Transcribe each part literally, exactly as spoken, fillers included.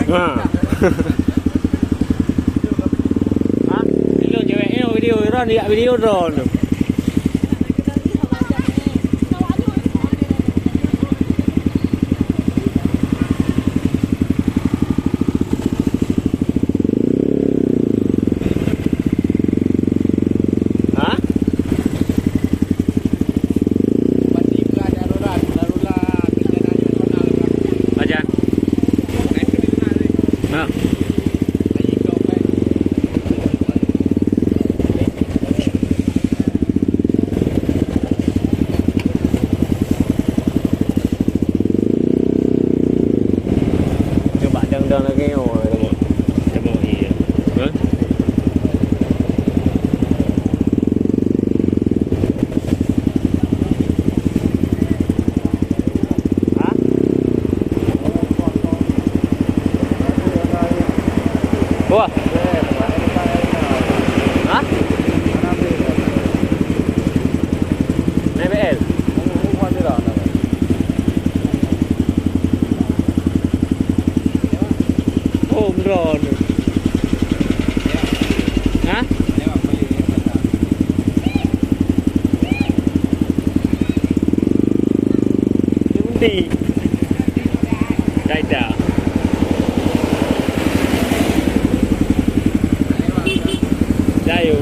Ha. Ha? Ilôn cewek nyoe video droe, jak video droe tu. Ha? Pajan. Ha. Cuba dang-dang lagèe nyoe, tengok. Tengok, iya. Ha? Ha? Wah. Ha? Naik B L. Oh, meudroe. Ha? Di. Kaita. Dayu.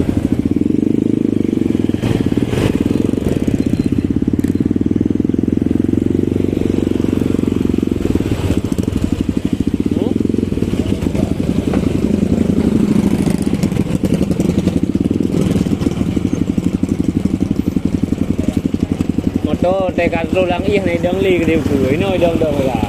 Moto teuka trôh lam ié na idong lé keudéh ukeue. Inoe idong-dong ka.